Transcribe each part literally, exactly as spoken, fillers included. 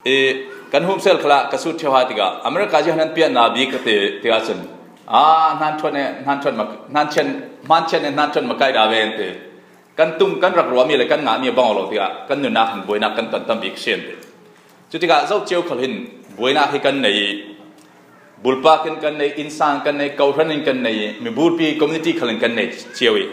I kan hum sel khala ka sut theu ha tika America ji hanan pia na bi ka te tika chun. A hnan thon e hnan thon mak hnan chen hman chen e hnan thon makai da ve te. Kan tung kan rak ruami le kan ngah mi bang lo tika kan nunnak hin buainak kan ton tam bik sian te. Chutika zo chiau khal hin buainak hi kan nei, bulpak in kan nei, innsang kan nei, kohran in kan nei, miburpi community khal in kan nei chiau i.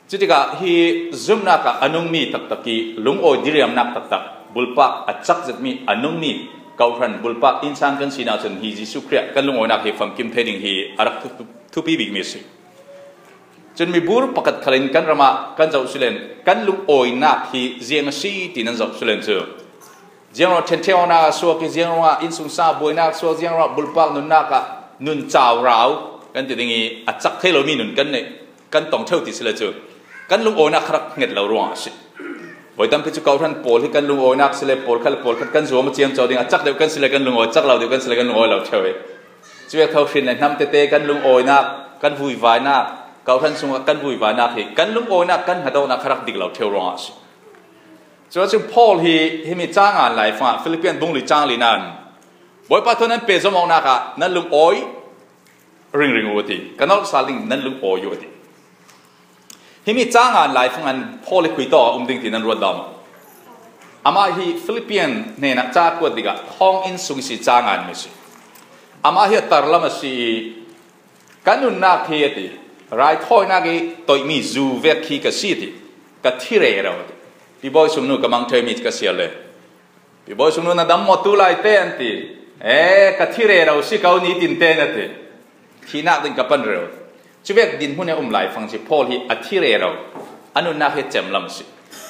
Chutika hi zumnak ah a nungmi taktak i lungawi diriamnak taktak, bulpak a chak zetmi a nungmi kohran bulpak innsang kan sinak cun hi Jesuh Khrih kan lungawinak hi famkim thei ding hi a rak thu- thupi bikmi a si. Cun mibur pakhat khalin kan ramah kan zoh silen kan lungawinak hi ziang a si ti nan zoh silen cu ziang ruah ṭhenṭheunak a suak i ziang ruah innsungsang buainak suak ziang ruah bulpak nunnak ah nun cau rau kan ti ding i a cak thei lomi nun kan neih kan tong theu ti sile cu kan lungawinak kha rak hnget lo ruangah a si. Voi tampi cu kohran pawl hi kan lungawinak sile pawlkhat le pawlkhat kan zuam a ciam co ding a cak deuh kan sile kan lungawi cak lo deuh kan sile kan lungawi lo theu i. Cuek tho hrin le hnam tete kan lungawinak kan vuivainak kohran sungah kan vuivainak hi kan lungawinak kan hnadawknak kha rak dik lo theu ruangah a si. Cuacun Paul hi himi caangan laifangah Philippian bungli caang li nan Bawipa thawn nan pehzom awknak ah nan lungawi ringring uh a ti. Ka nolh sal ding nan lungawi uh a ti. Himi caangan laifang an Paul i khui tawk a um ding ti nan ruat lawm. Amah hi Philippian hnenah ca kuat dikah thawng inn sung i si caangan mi si. Amah hi a tarlam a si i ka nunnak hi a ti. Raithawinak i toihmi zu vek khi ka si a ti. Ka thi rero a ti. Pibawi sumnu ka mang thei mi ka sial le. Pibawi sumnu na dam maw tu lai te an ti. E ka thi rero si ko ni tin te na ti. Thihnak ding ka pan rero. Cuvek dinhmun e um laifang si Paul hi a thi rero. A nunnak hi cem lam si.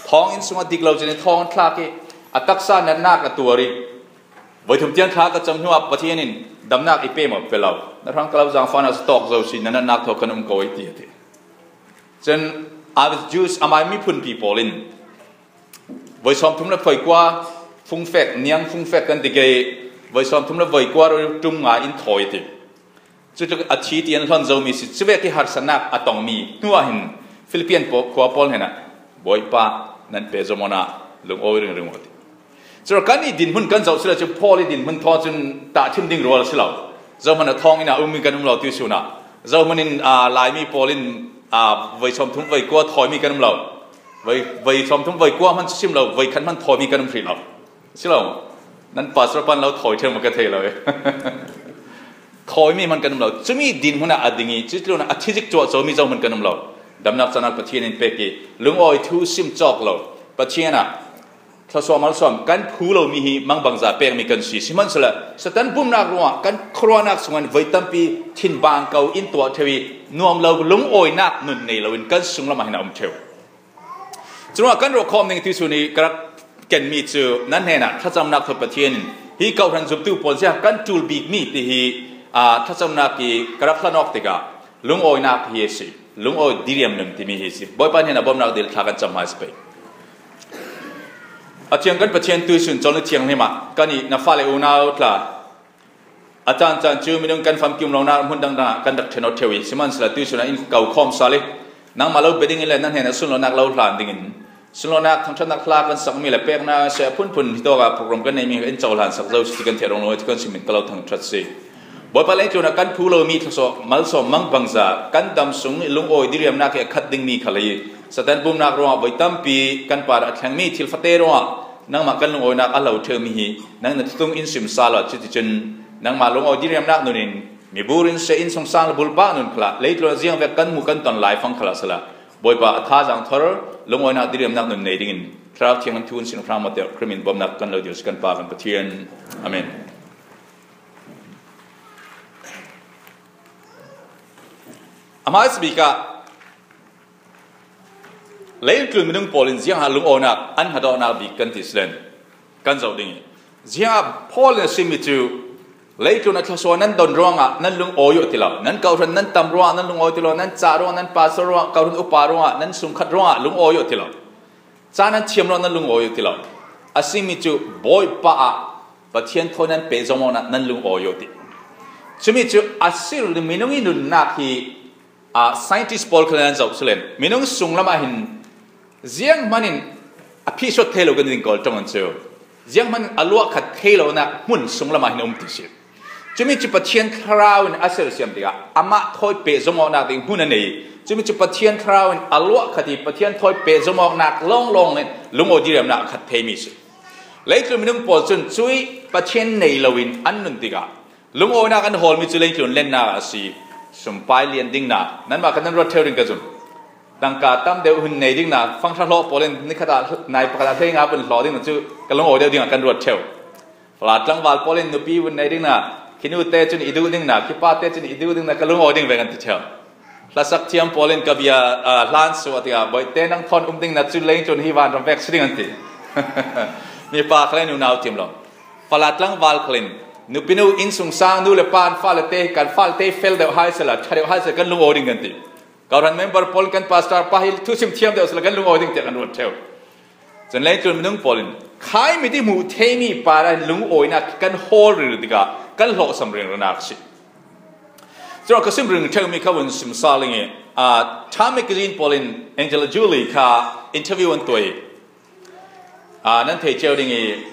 Thawng inn sungah dik lo cin thawng an thlak i a taksa natnak a tuar i voi thum tiang thla ka cam hnuah Pathian in damnak i pe maw pe lo. Na hrang ka lo zangfahnak si tawk zo si na natnak thaw kan um ko i ti a ti. Cun a Jews amai miphunpi pawl in voi sawmthum le voi kua fungfek niang fungfek kan ti kei voi sawmthum le voi kua ṭum nga in thawi ti. Cucu a thi ti an hlon zomi si cuvek hi harsatnak a tongmi hnuah hin Philippian paw- khua pawl hnenah Bawipa nan pehzom awna lungawi ringring aw ti. Cura kan i dinhmun kan zoh sila cu Paul i dinhmun thaw cun tahthim ding rual a si lo. Zohman a thawng inn ah ummi kan um lo ti sunah zohman in aa, laimi pawl in aa, voi sawmthum voi kua thawimi kan um lo. Voi, voi sawmthum voi kua hman cu sim lo voi khat hman thawimi kan um hrih lo. Si lo. Nan pastor pan lo thawi ṭheu ma ka thei lo. Thawimi hman kan um lo. Cumi dinhmun ah a ding i cutlun ah a thizik cuah comi zohman kan um lo. Damnak canak Pathian in pek i lungawi thu sim cawk lo. Pathian ah Thluasuah malsuam kan phu lomi hi mangbangza pekmi kan si. Sihmanhsela Satan bumnak ruangah kan khuaruahnak sungah voi tampi thinbang ko in tuah ṭheu i nuam lo lungawinak nun nei loin kan sunglam ah hin a um ṭheu. Curuangah kan ruahkhawm ning ti sun i ka rak kenmi cu nan hnenah thlacamnak thaw Pathian in hi kohhran zumtu pawl zia kan ṭul bikmi ti hi aa, thlacamnak i ka rak hlan awk tikah lungawinak hi a si. Lungawi diriam nun timi hi a si. Bawipa hnenah bawmnak dil thla kan cam hmai si pei. A thiang kan Pathian tuisun colh ni thianghlim ah kan i na fale unau tla a caan caan cu minung kan famkim lonak hmun dangdang ah kan rak ṭhen aw ṭheu i sihmanhsela tuisun ah in ko khawm sal i nangmah lo bia ding in le nan hnenah sunlonak lo hlan dingin Sunlonak thangṭhatnak hla kan sakmi le peknak a si a phunphun hitawk ah program kan neimi in cohlan sak zo si ti kan theih rung lo ti kan simin ka lo thangṭhat si. Bawipa lei tlunah kan phu lomi thluasuah malsawm mangbangza kan dam sung i lungawi diriamnak i a khat dingmi khal hi Satan bumnak ruangah voi tampi kan parah a thlengmi thil fate ruangah nangmah kan lungawinak a lo ṭheumi hi nang na thutung in sim sal ah cuticun nangmah lungawi diriamnak nun in mibur in sia in sungsang le bulpak nun khalah leitlun a ziangvek kan hmu kan ton laifang khalah sala Bawipa a thazaang thor lungawinak diriamnak nun nei dingin Thlarau Thiang an thu an sin hram awte Khrih min bawmnak kan lo dir si kan Pa kan Pathian. Amen. A hmaisa bik ah leitlun minung pawl in ziangah lungawinak an hnadawknak bik kan ti silen kan zoh ding i ziangah Paul in a simmi cu leitlun a thluasuah nan don ruangah nan lungawi uh ti lo, nan kohhran nan tam ruangah nan lungawi ti lo, nan ca ruangah, nan pastor ruangah, kohhran upa ruangah, nan sungkhat ruangah lungawi uh ti lo, ca nan thiam ruangah nan lungawi uh ti lo. A simmi cu Bawipa ah Pathian thawi nan pehzom awknak nan lungawi uh ti. Cumi cu a si minung i nunnak hi aa, scientist pawl khal nan zoh silen minung sunglam ah hin zianghman in a phihsuat thei lo kan ding kawl ṭong an cu. Zianghman a luah khat thei lonak hmun sung lamah hin a um ti si. Cumi cu Pathian Thlarau in a sersiam tikah amah thawi pehzom awknak ding hmun a nei. Cumi cu Pathian Thlarau in a luah khat i Pathian thawi pehzom awknak lawnglawng in lungawi diriamnak a khat theimi si. Leitlun minung pawl cun cui Pathian nei loin an nun tikah lungawinak an hawlmi cu leitlun lennak a si. Sumpai lian dingnak nanmah kan nan ruat ṭheu ding ka zum. Tangka tam deuh hun nei dingnak, fanghra hlawh pawl in nikhat ah nai pakhat ah hleinga pun hlawh dingnak cu ka lungawi deuh dingah kan ruat ṭheu. Fala tlangval pawl in nupi vun nei dingnak, khi nu te cun i duh dingnak, khi pa te cun i duh dingnak ka lungawi ding ve kan ti ṭheu. Hlasak thiam pawl in ka bia, aa, hlan suah tikah, "Bawi te nang thawn um dingnak cu leitlun hi vanram vek si ding," an ti. Mipa khal in unau tim lo. Fala tlangval khal in nupi nu innsungsang nu le pa an fale te hi kan fale te fel deuh hai sehla, ṭha deuh hai sehla kan lungawi ding kan ti. Kawhhran member pawl in kan pastor pa hi thusim thiam deuh sehla kan lungawi ding tiah kan ruat ṭheu. Cun leitlun minung pawl in khai mit i hmuh theimi parah hin lungawinak kan hawl rih tikah kan hlawhsam ringringnak a si. Cuah ka sim ring ṭheumi kha vun sim sal ing i, aa, Time magazine pawl in Angelina Jolie kha interview an tuah i, aa, nan thei cio ding i,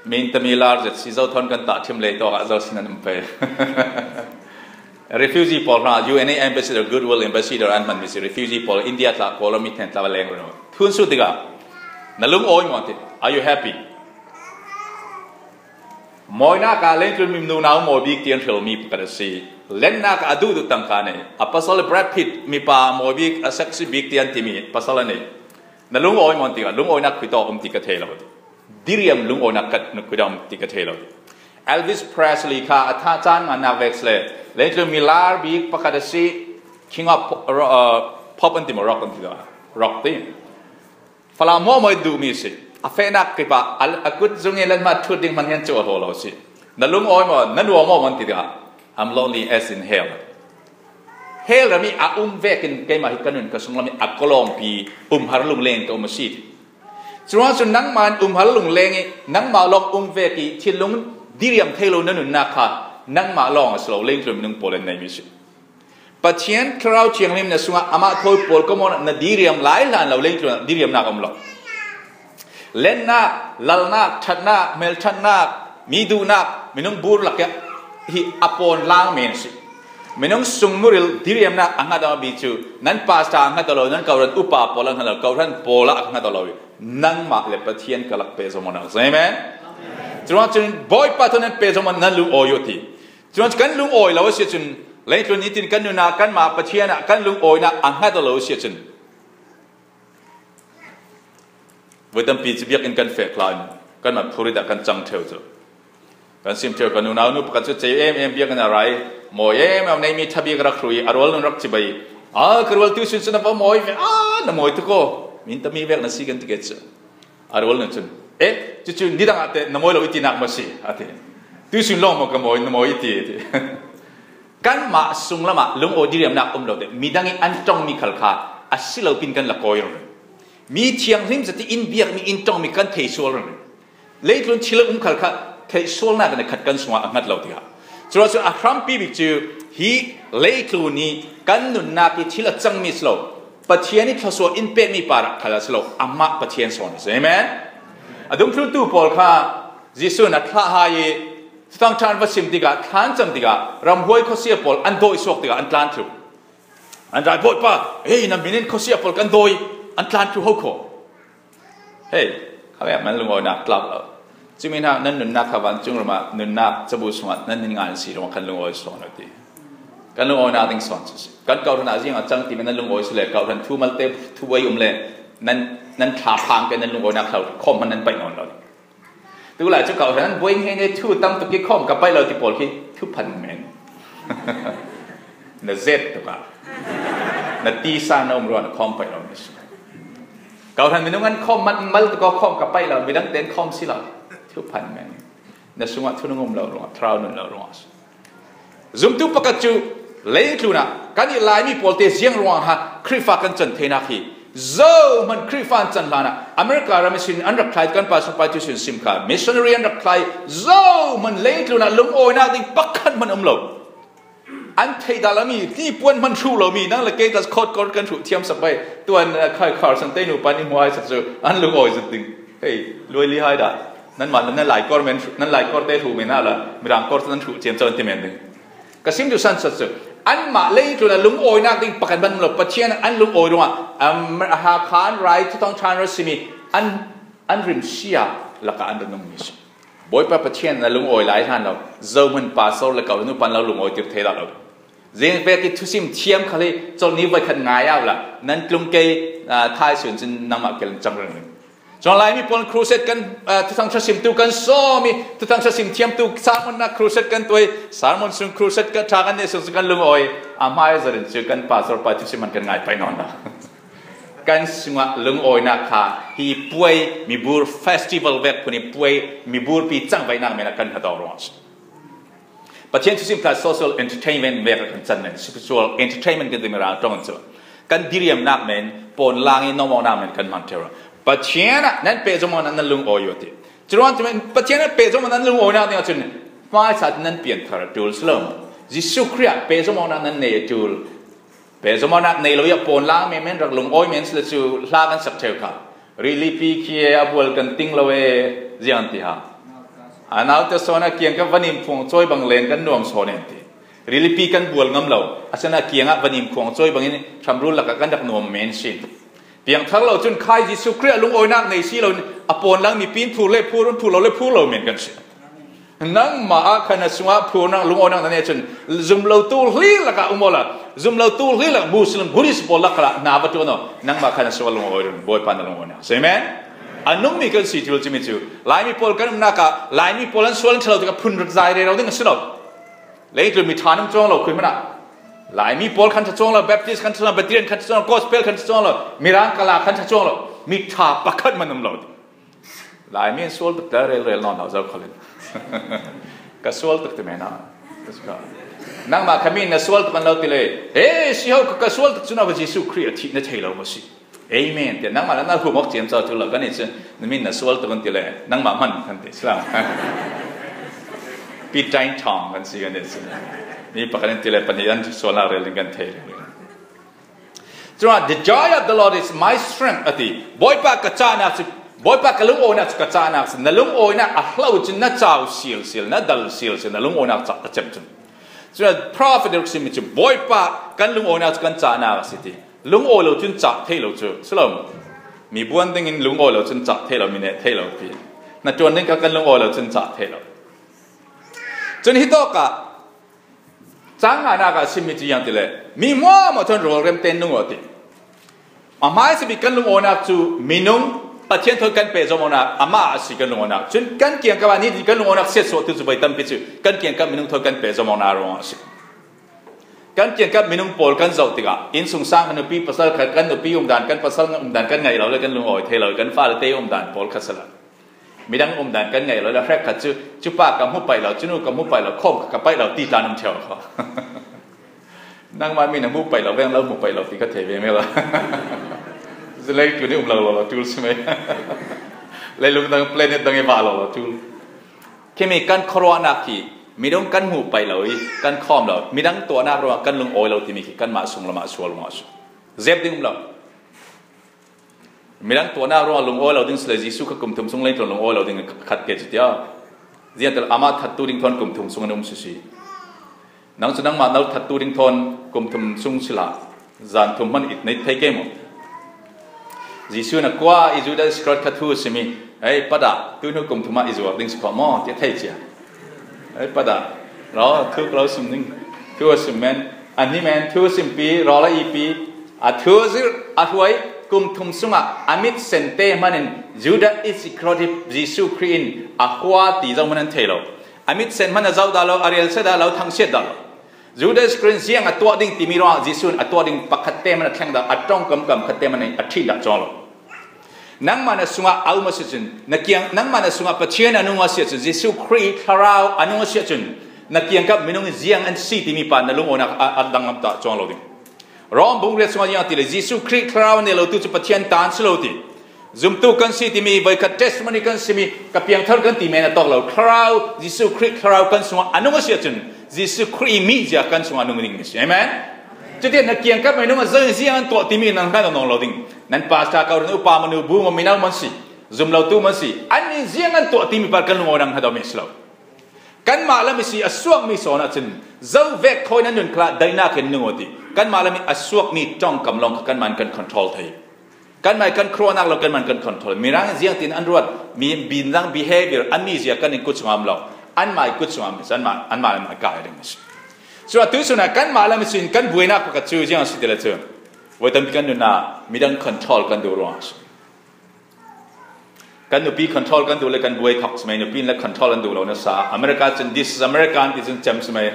Min tami lar zet si zo thawn kan tah ṭhim lei tawk ah zo si nan um pei. Refugee pawl hna U N A ambassador, goodwill ambassador an hmanmi si. Refugee pawl India tla, Kawlram mi thlen tla va leng rih. Thun su tikah na lungawi maw ti? Are you happy? Mawinak ah leitlun mi nunau mawi bik tian hrilmi pakhat a si. Lennak ah a duhduh tangka nei. A pasal Brad Pitt mipa mawi bik, a sexy bik tian timi pasal a nei. Na lungawi maw ti? Lungawinak khui tawk um ti ka thei lo. Diriam lungawinak kat na khui tawk um ti ka thei lo. Elvis Presley kha a tha caan ngannak vek si le, leitlun mi lar bik pakhat a si. King of pop, ro-, uh, pop an ti maw, rock an ti maw? Rock ti. Fala mawi mawi duhmi a si. A fehnak kip ah a, a kut zung i lanhma thut ding hman hian cu a hlaw lo a si. Na lungawi maw, na nuam maw man ti tikah, "I'm lonely as in hell." Hell ram i a um vekin keimah hi ka nun ka sunglam i a kawlawngpi umhar lungleng ka um a si. Curuangah cun nangmah in umhar lungleng i nangmah lawng um vek i thinlung diriam thei lo na nunnak kha nangmah lawng a si lo, leitlun minung pawl in neimi a si. Pathian Thlarau Thianghlim na sungah amah thawi pawl ka mawn na diriam lai hlan lo, leitlun ah diriamnak a um lo. Lennak, lalnak, ṭhatnak, hmelṭhatnak, mi duhnak, minung bur lak ah hi a pawn lang men a si. Minung sungmuril diriamnak a hngat awmi cu nan pastor a hngat aw lo, nan kawhhran upa pawl a hngat aw lo, kawhhran pawl ah a hngat aw lo i nangmah le Pathian ka lak pehzom awknak a si. Amen. Curuangah cun Bawipa thawn nan pehzom awk nan lungawi uh ti. Curuangah kan lungawi lo a si ahcun, leitlun nitin kan nun ah kanmah Pathian ah kan lungawinak a hngat aw lo a si ahcun, voi tampi cu biakinn kan fek hlan, kanmah phurit ah kan cang ṭheu cu. Kan sim ṭheu, kan unau nu pakhat cu ceu em em biakinn a ra i, mawi em em neimi ṭha bik rak hruh i, a rual nun rak cibai. "A, ka rual tusun cu na va mawi ve, a, na mawi tuk aw, min tami vek na si kan ti ke cu." A rual nun cun, "Eh, cucu nidang ah teh na mawi lo i tinak maw si?" a ti. "Tusun lawng maw ka mawi, na mawi i ti?" a ti. Kanmah sunglam ah lungawi diriamnak um lo te, midang i an ṭongmi khal kha a si lo pin kan la kawi rih. Mi thianghlim zat i in biakmi in ṭongmi kan thei sual rih. Leitlun thil a um khal kha theih sualnak in a khat kan sungah a hngat lo tikah, curuangah cun a hrampi bik cu hi leitlun i kan nunnak i thil a cangmi si lo, Pathian i thluasuah in pekmi parah khal a si lo, amah Pathian sawn a si. Amen. A dungthluntu pawl kha Jesuh in a thlah hai i Thuthang ṭha an va sim tikah, thla an cam tikah, ramhuai khuasia pawl an dawi suak tikah an tlan thlu. An ra i, "Bawipa, hei, na min in khuasia pawl kan dawi, an tlan thlu ho kho." Hei, kha vek nan lungawinak tlak lo. Cumi hna nan nunnak kha vancung ram ah nunnak cabu sungah nan hin ngan si ruangah kan lungawi sawn a ti. Kan lungawinak ding sawn cu si. Kan kawhhran ah ziang a cang timi nan lungawi si le, kawhhran thu malte thu voi um le, nan, nan thla phang ke nan lungawinak hlau khawm hmanh nan paih nawn lo. Tu lai cu kawhhran buai hei hei thu tam tuk i khawm ka paih lo ti pawl khi thu phan men. Na zet tuk ah. Na tisa na um ruang khawm paih lo na si. Kawhhran minung an khawm man mal tuk ah khawm ka paih lo, midang tein khawm si lo. Thu phan men. Na sungah thu nung um lo ruang, thlarau nun lo ruang a si. Zumtu pakhat cu leitlun ah kan i Laimi pawl te ziang ruang ha Khrihfa kan can theinak hi zohman Khrihfa an can hlan ah America ram i sin an rak thlai kan pastor pa tuisun sim kha missionary an rak thlai zohman leitlun ah lungawinak ding pakhat hmanh um lo. An theih dah lami hnipuan hmanh hruh lomi nang le kei tla khawt kawr kan hruh thiam sak bai tuan, eh, khai khar san te nu pan i hmuai sak cu an lungawi zat ding. Hei, luai li hai dah. Nanmah nan laikor men, nan laikor te hruh men a la, Mirang kor nan hruh ciam cau an ti men ding. Ka sim tu san sat su. Anmah lei tu na lungawinak ding pakhat ban lo, Pathian an lungawi ruangah, um, a ha khan rai tu tong chan ra simi, an, an rim sia laka an nung mi si. Bawipa Pathian na lungawi lai hlan lo, zo mun pastor le kau nu pan lo lungawi tir thei la lo. Zing vek i thusim thiam khali, chol ni vai khat ngai au la, nan tlung kei, ah, thai sun chin nangmah kel chang rang ring. Chuan Laimi pawl crusade kan, ah, Thuthang ṭha simtu kan sawm i, Thuthang ṭha sim thiamtu sermon na crusade kan tuai, sermon sung crusade kan ṭha kan nei sung kan lungawi. A hmai zarin chu kan pastor pa thusim han kan ngai pai nawn lo. Kan sungah lungawinak kha hi puai mibur festival vek phun i puai mibur pi chang vainak mena kan hna dawr ruang. Pathian thusim tla social entertainment vek kan chan men, spiritual entertainment kan ti mi rang tong chu. Kan diriamnak men, pawn lang i nomawknak men kan man teu. Pathian ah nan pehzomawknak nan lungawi uh ti. Churuang chu men, Pathian ah pehzomawknak nan lungawinak ding ah chun, hmaisa nan pian thar a tul si lo. Jesuh Khrih ah pehzomawknak nan nei a tul. Pehzomawknak nei lo i a pawn lang men men rak lungawi men si le chu hla kan sak teu kha. Rilipi khi e a bual kan ting lo e, ziang ti ha. A naute sawn a kiang ka vanim phuang chawi bang leng kan nuam sawn en ti. Rilipi kan bual ngam lo, a san a kiangah vanim phuang chawi bangin hramrul lakah kan rak nuam men si. Piangthar lo cun khai Jesuh Khrih a lungawinak nei si lo, a pawn lang mipi in phur le phur, phur lo le phur lo men kan si. Nangmah ah khan a sungah phurnak, lungawinak na nei cun, zum lo tul hli lakah um awla, zum lo tul hli lak Muslim, Buddhist pawl lak khalah na va tuan aw. Nangmah khan a sungah lungawi run, Bawipa na lungawinak. Amen? A nungmi kan si tul cimi cu, Laimi pawl kan umnak ah, Laimi pawl an sual an ṭha lo tikah phun rak zai rero ding a si lo. Leitlun mi ṭha nam cuang lo, khui hmanah. Laimi pawl khan ṭha cuang lo, Baptist khan ṭha cuang lo, Presbyterian khan ṭha cuang lo, Gospel khan ṭha cuang lo, Mirang kala khan ṭha cuang lo, mi ṭha pakhat man um lo. Laimi an sual tuk ta relrel nawn lo zo kholin. Ka sual tuk ti mena. Nangmah kha mi na sual tuk an lo ti le. He, si ho ka, ka sual tuk cun a va Jesuh Khrih a thih na thei lo maw si. Amen. Tiah nangmah na na humawk ciam cau tu lo kan i cun na min na sual tuk an ti le. Nangmah hman kan ti si lo. Pi tain thawng kan si kan i cun. Mi pakhat in ti le pahnih an sualnak rel in kan thei. Chuan, "The joy of the Lord is my strength," a ti. Bawipa ka cahnak cu, Bawipa ka lungawinak cu ka cahnak si. Na lungawinak a hlo cun na cau silsil, na dal silsil, na lungawinak cah a cem cun. Chuan, prophet rak simi cu, Bawipa kan lungawinak cu kan cahnak a si ti. Lungawi lo cun cah thei lo cu, si lo. Mi buan dingin lungawi lo cun cah thei lo, mi neh thei lo ti. Na ṭuan ding kha kan lungawi lo cun cah thei lo. Cun hitawkah, Cang nganak ah a simmi cu ziang ti le, mi hmuahhmuah thawn rawlrem tein nung aw ti. A hmaisa bik kan lungawinak cu minung Pathian thawn kan pehzom awknak, amah a si kan lungawinak. Cun kan kiangkap ah nitin kan lungawinak siatsuahtu cu voi tampi cu kan kiangkap minung thawn kan pehzom awknak ruangah a si. Kan kiangkap minung pawl kan zoh tikah innsungsang kan nupi pasal kha, kan nupi umdan, kan pasal umdan kan ngaih lo le kan lungawi thei lo, kan fale te umdan pawl kha sala. Midang umdan kan ngaih lo le hrekkhat cu, cupa ka hmu paih lo, cunu ka hmu paih lo, khawm ka paih lo, ti tlan um ṭheu kho. Nangmah mi na hmu paih lo, veng lo hmu paih lo, ti ka thei ve mel. Leitlun i um lo lo, lo tul si mai. Leilung dang, planet dang i vah lo lo tul. Khimi kan khuaruahnak khi midang kan hmu paih lo i kan khawm lo, midang tuahnak ruangah kan lungawi lo timi khi kanmah sung lamah sual ruangah a si. Zep ding um lo. Midang tuahnak ruangah lungawi lo ding si le, Jesuh kha kum thum sung lei tluan lungawi lo ding khat ke cutia. Ziangtel amah thattu ding thawn kum thum sung an um sisi. Nang cu nangmah no thattu ding thawn kum thum sung si hlah. Zan thum hmanh it na it thei ke maw? Jesuh na kua i Judas Iskariot kha thu a simi. Ei, padah, tuihnu kum thum ah i zuar ding si khawh maw? Tiah thei cia. Ei, padah, rawl, thu ka lo sim ding. Thu a sim men, a hni men, thu a simpi, rawl a ipi, a thu a zirh, a hruai, kum thum sungah a mit sen te hmanin Judas Iskariot hi Jesuh Khrih in a hua ti zoh hman an thei lo. A mit sen hman a zoh dah lo, a rel sia dah lo, thangsiat dah lo. Judas Iskariot in ziang a tuah ding timi ruangah Jesuh in a tuah ding pakhat te hman a thleng dah, a ṭongkam kam khat te hman a ṭhin dah cuang lo. Nangmah na sungah a um a si cun, na kiang, nangmah na sungah Pathian a nung a si ahcun, Jesuh Khrih Thlarau a nung a si ahcun, na kiangkap minung in ziang an si timi pa na lungawinak a, a danglam ta cuang lo ding. Rom bung riat sungah ziang a ti le, Jesuh Khrih Thlarau a nei lo tu cu Pathian ta an si lo ti. Zumtu kan si timi, voikhat testimony kan simi, ka piangthar kan ti men a tawk lo. Thlarau, Jesuh Khrih Thlarau kan sungah a nung a si ahcun, Jesuh Khrih mi zia kan sungah a nung ding a si. Amen? Cuti na kiangkap minung a ziang an tuah timi nan hman nawn lo ding. Nan pastor ko rin upa manu bu maw mino man si. Zum lo tu man si, an ni ziang an tuah ti mi par kan lungawi nang hadau mi si lo. Kanmah lam i si a suak mi sawn ah cun, zo vek thawi nan nun khlah daihnak in nung aw ti. Kanmah lam i a suak mi ṭongkam lawng kha kanmah in kan control thei. Kanmah i kan khruahnak lawng kanmah in kan control. Mirang ziang tin an ruat, mi, binzang behavior, an mi zia kan in kut sungam lo. Anmah i kut sungam mi si, anmah, anmah lam a kai a ding mi si. Cun atu sun ah kanmah lam i sin kan buainak pakhat cu ziang a si ti le cu. Voi tampi kan nun ah midang control kan duh ruang a si. Kan nupi control kan duh le kan buai thok si mai, nupi in le control an duh lo na sa. America cun, "This is American," ti cun cem si mai.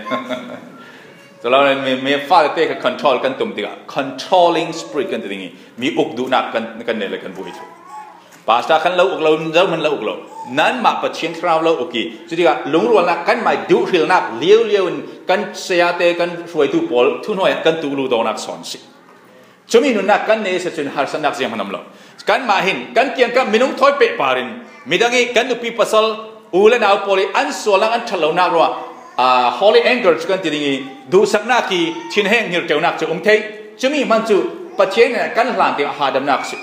Cu lo le mi, mi fale te kha control kan tum tikah controlling spirit kan ti ding i, mi uk duhnak kan, kan nei le kan buai thok. Pastor khan lo uk lo, zohman lo uk lo. Nanmah Pathian Thlarau lo uk i, cu tikah lungrualnak kanmah i duhhrilnak liolio in kan saya te, kan hruaitu pawl thuhnuai ah kan tuh lu dawngnak sawn si. Cumi nunnak kan nei a si cun harsatnak zianghman om lo. Kanmah hin kan kiangkap minung thawi pehpar in midang i kan nupi pasal u le nau pawl i an sualnak an ṭhat lonak ruah, aa, holy anger cu kan ti ding i, duhsaknak i thinheng hngirṭeunak cu um thei. Cumi hman cu Pathian in kan hlan tiang a hadamnak a si.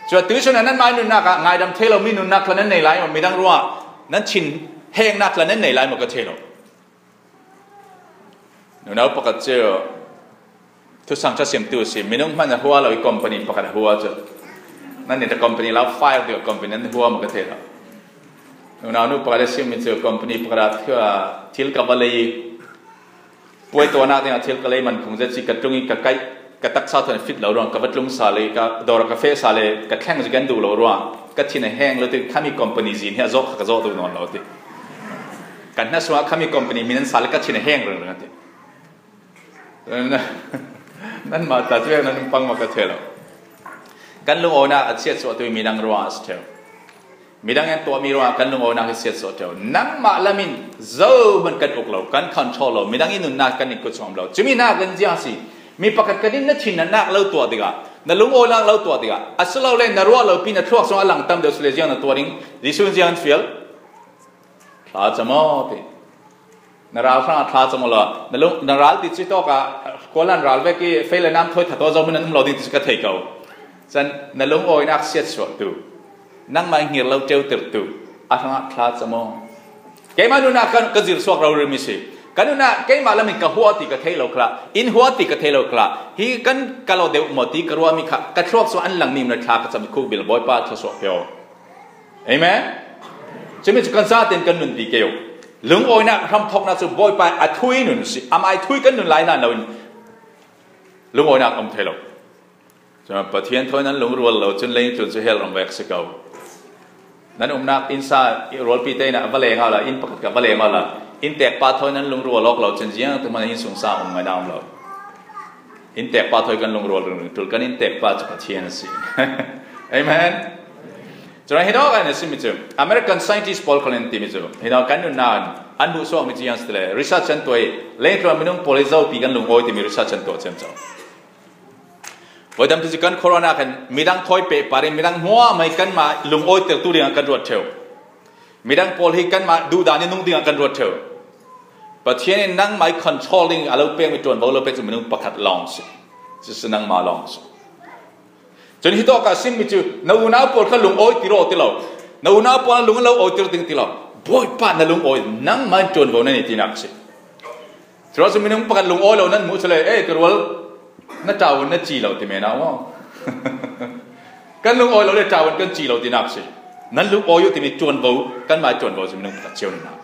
Cu atu cun nanmah nunnak ah ngaidam thei lo mi nunnak tla nan nei lai maw, midang ruah nan thinhengnak tla nan nei lai maw ka thei lo. Nunau pakhat cu thusang ṭha simtu a si. Minung hman a hua lo i company pakhat a hua cu. Nan nih company lo fire ti company nan hua maw ka thei lo. Nunau nu pakhat a si mi cu company pakhat ah thil ka va lei i, puai tuahnak dingah thil ka lei man phung zet si ka tlung i ka kaih, ka taksa thawn fit lo ruang ka va tlung sa le, ka dawr ka feh sa le, ka thleng zia kan duh lo ruang ka thin a heng lo ti, khami company zin hi a zawh kha ka zawh duh nawn lo ti. Kan hna sungah khami company mi nan sa le ka thin a heng ringring a ti. Nanmah ta cu nan pang maw ka thei lo. Kan lungawinak a chiatsuahtu midang ruang a si ṭheu. Midang in tuahmi ruangah kan lungawinak hi chiatsuah ṭheu. Nangmah lam in zohman kan uk lo, kan control lo, midang i nunnak kan in kut sungam lo. Cumi nak kan ziang a si. Mi pakhat kan in na thin na nak lo tuah tikah, na lungawinak lo tuah tikah, asilole na ruah lo pi na thluak sungah a lang tam deuh si le ziang na tuah ding, Jesuh in ziang an fial. Thla cam aw ti. Na ral hrangah thla cam aw law, na lung, na ral ti cu tawk ah, kualan ral vek i fei le nam thawi that aw zohman an um lo ding ti cu ka thei ko. Cun na lungawinak siatsuahtu, nangmah i hngir lo ṭeutertu, a hrangah thla cam aw. Keimah nunnak kan ka zirsuak rori mi si. Ka nunnak keimah lam in ka hua ti ka thei lo khlah, in hua ti ka thei lo khlah. Hi kan ka lo deuh maw ti ka ruahmi kha ka thluak cu an lang ning le thla ka cam i khuk bil Bawipa thluasuah pio. Amen. Cumi cu kan zaten kan nun ti kei uh. Lungawinak hramthawknak cu Bawipa a thui nun si. Amah i thui kan nun lai hlan loin lungawinak um thei lo. Cun Pathian thawi nan lungrual lo cun leitlun cu hell ram vek si ko. Nan umnak innsa rualpi te in a va leng awla, inn pakhat ka va leng awla, inntekpa thawi nan lungrual awk lo cun ziangtik hmanh in sungsa um ngai na um lo. Inntekpa thawi kan lungrual ringring ṭul, kan inntekpa cu Pathian a si. Amen. Cun hi dawh kan a simi cu American scientist pawl khal in timi cu hi dawh kan nunnak in an hmuhsuak mi cu ziang si le research an tuah i, leitlun minung pawl i zopi kan lungawi timi research an tuah ciamco. Voi tampi cu kan corona khan midang thawi pehpar in midang hmuahmah i kanmah lungawi tertu dingah kan ruat ṭheu. Midang pawl hi kanmah duhdan i nung dingah kan ruat ṭheu. Pathian in nangmah i control ding a lo pekmi ṭuanvo lo pek cu minung pakhat lawng si. Cucu nangmah lawng si. Cun hitawk a simmi cu na unau pawl kha lungawi ti raw ti lo. Na unau pawl lung lo awi tir ding ti lo. Bawipa na lungawi, nangmah in ṭuanvo na nei tinak si. Curuah cu minung pakhat lungawi lo nan hmuh cu le, "Ei, ka rual, na ṭaun na ci lo," ti men ah maw? Kan lungawi lo le ṭaun kan ci lo tinak si. Nan lungawi uh timi ṭuanvo, kanmah ṭuanvo cu minung pakhat cio nunnak.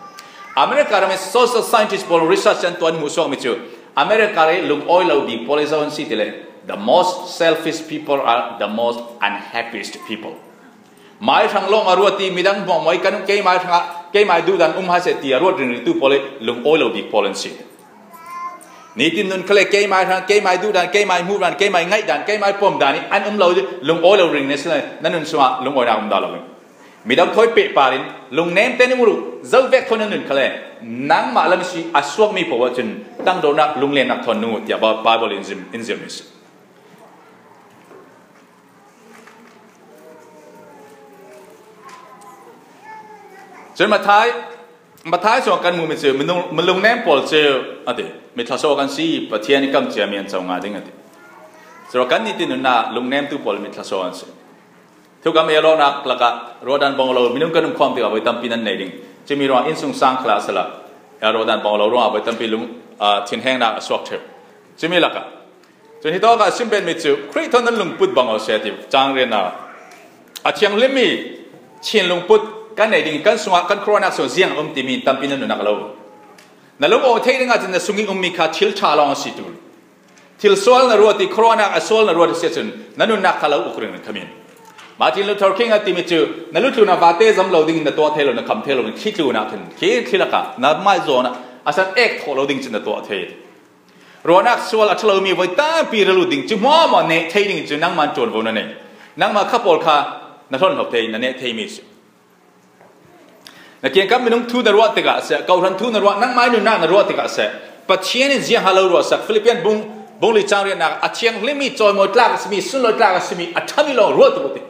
America ram i social scientist pawl research an tuah an hmuhsuakmi cu America ram i lungawi lo bik pawl i zo an si ti le, the most selfish people are the most unhappiest people. Mai hrang lawng a ruat i midang hmuahmawh i kan keimai hrangah keimai duhdan um hai seh ti a ruat ringringtu pawl i lungawi lo bik pawl an si. Nitin nun khale keimai hrang, keimai duhdan, keimai hmuhdan, keimai ngaihdan, keimai pawmdan i an um lo lungawi lo ring ne si le, na nun sungah lungawinak um dah lo. Midang thawi pehpar in lungnem tein um ru, zo vek thawn na nun khale nangmah lam si a suakmi paoh ahcun tangdornak lunglennak thawn nung uh tiah Bible in zim, in zirmi si. Cun Matthai, Matthai sungah kan hmuhmi cu minung, minung lungnem pawl cu a ti, mi thluasuak an si, Pathian i kam ciami an co ngai ding a ti. Curuah kan nitin nunnak lungnemtu pawl mi thluasuak an si. Thukam ei a lawknak lakah ruahdan bang lo minung kan um khawm tikah voi tampi nan nei ding. Cumi ruangah innsungsang khal ah sala, ei a ruahdan bang lo ruangah voi tampi lung, aa, thinhengnak a suak ṭheu. Cumi lakah cun hitawkah a sim betmi cu Khrih thawn nan lungput bang aw si a ti cang riatnak a thianghlimmi Chin lungput kan nei ding, kan sungah kan khawruahnak sung ziang a um timi tampi nan nunnak a lo. Na lung aw thei dingah cun na sung i ummi kha thil ṭha lawng a si tul. Thil sual na ruat i khawruahnak a sual na ruat a si ahcun na nunnak kha lo uk ringring kha min. Martin Luther King a timi cu na lutlun ah vate zam lo dingin na tuah thei lo, na kham thei lo, khi tlunah khin khi thli lakah na maizawn ah a san ek thawh lo ding cun na tuah thei. Ruahnak sual a ṭha lomi voi tampi ra lut ding cu hmuahhmuah neh thei ding cu nangmah ṭuanvo na nei. Nangmah kha pawl kha na hlon lo thei, na neh theimi si. Na kiangkap minung thu na ruah tikah seh, Kohhran thu na ruah, nangmah nunnak na ruah tikah seh, Pathian in ziang ha lo ruahsak, Philippian bung, bung li cang riatnak a thianghlimmi cawimawi tlak a simi, sunlawi tlak a simi a ṭhami lawng ruah tuk u ti.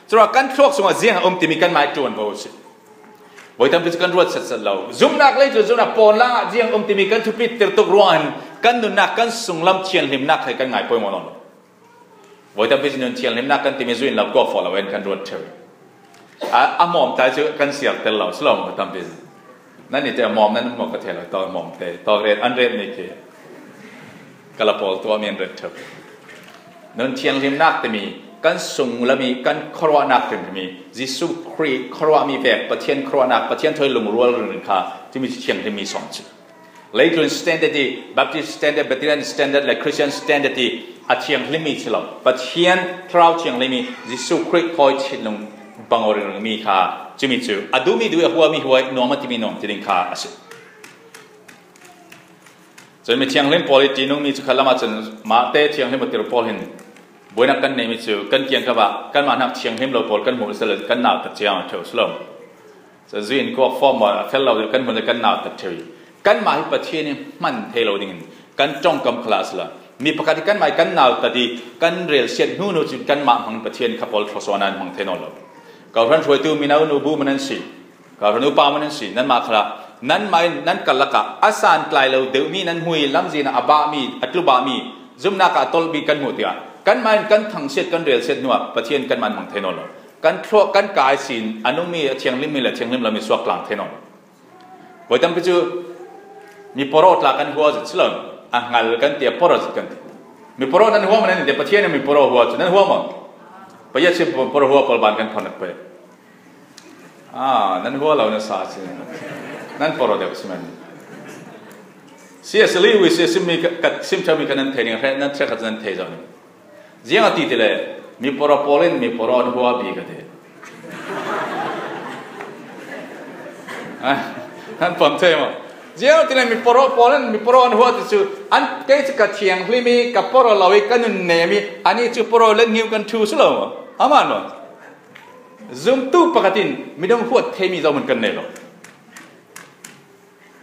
Curuangah kan thluak sungah ziang a um timi kanmah ṭuanvo si. Voi tampi cu kan ruat setset lo. Zumhnak lei cu zumhnak pawn langah ziang um timi kan thupit tirtuk ruangah hin kan nunnak kan sunglam thianhlimnak he kan ngai pawimawh lo. Voi tampi cu nun thianhlimnak kan timi zuin lo kawk fawh lo in kan ruat ṭheu. A, a mawm tai cu kan siar tel lo, si lo maw tampi cu. Nan nih te a mawm nan maw ka thei lo, tawk mawm te, tawk ret, an retmi khi. Ka la pawl tuahmi an ret ṭheu. Nun thianghlimnak timi kan sunglam i kan khawruahnak ringringmi Jesuh Khrih khawruahmi vek Pathian khawruahnak, Pathian thawi lungrual ringring kha timi cu thianghlimmi sawm cu. Leitlun standard i, Baptist standard, Presbyterian standard le Christian standard i a thianghlimmi si lo. Pathian Thlarau thianghlimmi Jesuh Khrih thawi thinlung bang aw ringringmi kha cumi cu a duhmi duh i a huami huai, nuam a timi nuam ti ding kha a si. Cun mi thianghlim pawl i ṭihnungmi cu khat lamah cun mahte thianghlim a tir pawl hin buainak kan neihmi cu kan kiangkap ah kanmah hnak thianghlim lo pawl kan hmuh sehla kan nautat cia a ṭheu si lo. Cun zui in kuak fawm maw a fel lo kan hmuh le kan nautat ṭheu i kanmah hi Pathian i hman thei lo dingin kan ṭongkam khal ah sila mi pakhat i kanmah i kan nautat i kan relsiat hnu hnu cun kanmah hmang Pathian kha pawl thluasuahnak in hmang thei nawn lo. Kohhran hruaitu mino nu bu man an si. Ka hran upa man an si, nanmah khalah, nanmah in nan karlak ah a santlai lo deuhmi nan hmui lamzin ah a bahmi, a tlubahmi, zumhnak ah a tolhmi kan hmuh tikah, kanmah in kan thangsiat, kan relsiat hnuah Pathian kanmah in hmang thei nawn lo. Kan thluak, kan kai sin, a nungmi, a thianghlimmi le thianghlim lomi suak tlang thei nawn lo. Voi tampi cu mi poro tla kan hua zet si lo, a hngal kan ti, a poro zet kan ti. Mi poro nan hua maw nan ti, Pathian in mi poro hua cu nan hua maw? Paya si poro hua pawl ban kan phornak pei. Ah, nan hua lo na sa si. Nan poro deuh si man. C S Lewis i simmi ka, ka sim ṭhami ka nan thei ning, hre nan ṭhek kha nan thei zo ning. Ziang a ti ti le, mi poro pawl in mi poro an hua bik a ti. Ah, nan pom thei maw? Ziang a ti le, mi poro pawl in mi poro an hua ti cu, an kei cu ka thianghlim i, ka poro lo i, ka nun nem i, ani cu poro let ngiu kan ṭhu si lo maw? A man maw? Zumtu pakhat in midang huat theimi zohmun kan nei lo.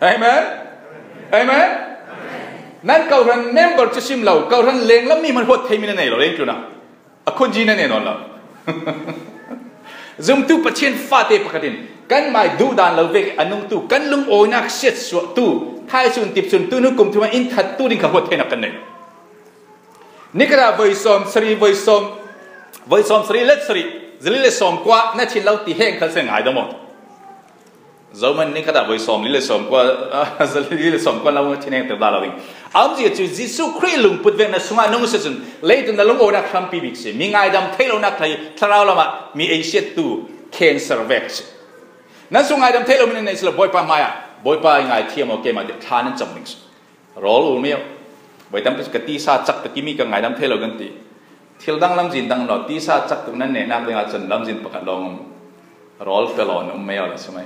Amen? Amen? Nan kohhran member cu sim lo, kohhran lenglam mi hman huat theimi na nei lo, lengtlun ah. A khunzi na nei nawn lo. Zumtu Pathian fate pakhat in kanmah i duhdan lo vek a nungtu, kan lungawinak siatsuahtu, thaisun tipsuntu, nu kum thum ah in thattu ding kha huat theinak kan nei lo. Nikhat ah voi sawm sarih, voi sawm, voi sawm sarih let sarih, zali le sawm kua na thin lo ti heng khal se ngaidam aw. Zohman nikhat ah voi sawm li le sawm kua, zali le sawm kua lo thin heng tel dah lo ding. A umzia cu Jesuh Khrih lungput vek na sungah nung si cun leitung na lungawinak hrampi bik si. Mi ngaidam thei lonak thei thlarau lamah mi ei siattu cancer vek si. Nan sung ngaidam thei lo mi nan nei si lo, Bawipa hmaiah, Bawipa i ngai thiam aw keimah tiah thla nan cam ding si. Rawl ul mio. Voi tampi ka tisa cak tuk i mi ka ngaidam thei lo kan ti. Thil dang lamzin dang lo, tisa cak tuk nan nehnak dingah cun lamzin pakhat lawng um. Rawl pelawn um mio le sumai.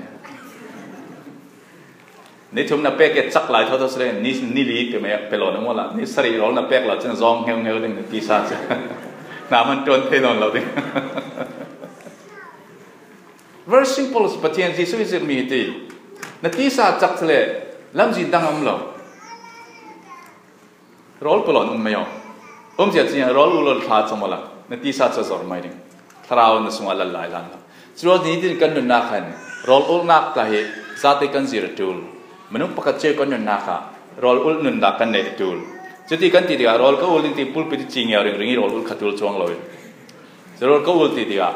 Ni thum na pek i cak lai thotho si le, ni, ni li pe mio, pelawn um la. Ni sarih rawl na pek lo cun zawng hngeu hngeu ding na tisa cu. Na man ṭuan thei nawn lo ding. Very simple, Pathian Jesuh i zirhmi hi ti. Na tisa cak si le lamzin dang a um lo. Rawl pelawn um mio. Umzia cun rawl ul lo thla cang maw la. Na tisa cu zor mai ding. Thlarau na sungah lal lai hlan lo. Curuang nitin kan nunnak khan rawl ulnak tla hi zate kan zir a ṭul. Minung pakhat cio kan nunnak ah rawl ul nunnak kan neih a ṭul. Cuti kan ti tikah rawl ka ul ding ti pulpit i ci ngeu ringring i rawl ul kha ṭul cuang lo i. Rawl ka ul ti tikah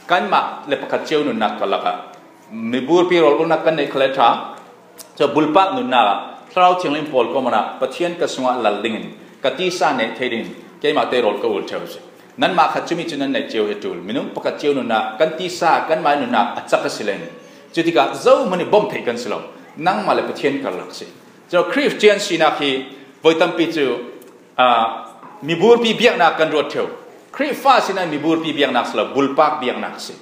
Kanmah le pakhat cio nunnak ka lakah miburpi rawl ulnak kan neih kha le ṭha. Cun bulpak nunnak ah Thlarau Thianghlim pawl kawmna Pathian ka sungah lal dingin ka tisa neh thei dingin keimah te rawl ka ul ṭheu si. Nanmah khat cumi cu nan neih cio hi ṭul. Minung pakhat cio nunnak kan tisa kanmah nunnak a cak a si len, cutikah zohman i bawmh theih kan si lo. Nangmah le Pathian karlak si. Cun Khristian sinak hi voi tampi cu aa, miburpi biaknak kan ruat ṭheu. Khrihfa sinan miburpi biaknak si lo, bulpak biaknak si.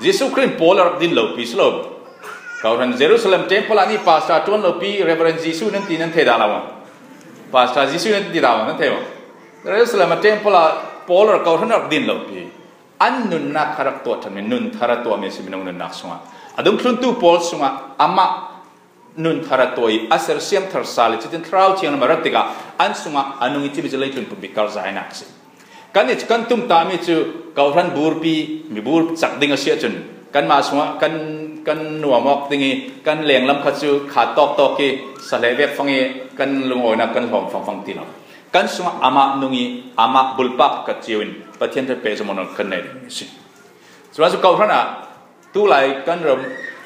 Jesuh Khrih pawl a rak din lopi si lo. Kawhhran Jerusalem temple ah ni pastor ṭuan lopi Reverend Jesuh nan ti nan thei dah lo maw? Pastor Jesuh nan ti dah maw? Nan thei maw? Jerusalem a temple ah pawl a kawhhran a rak din lopi. An nunnak kha rak tuah ṭhanmi, nun thar a tuahmi si minung nunnak sungah. A dungthluntu pawl sungah amah nun thar a tuah i a sersiam thar sal i cutin Thlarau Thianghlim a rat tikah an sungah a nung i cimi cu leitlun pumpi karhzainak a si. Kan i cu kan tumtahmi cu kawhhran burpi, mibur cak ding a si ahcun kanmah sungah kan, kan nuam awk ding i kan lenglam kha cu kha tawktawk i sahle vek fang i kan lungawinak kan hlawm fangfang ti lo. Kan sungah amah nung i amah bulpak ka cio in Pathian ṭhat pehzom awknak kan nei ding a si. Cuah cu kawhhran ah tulai kan ram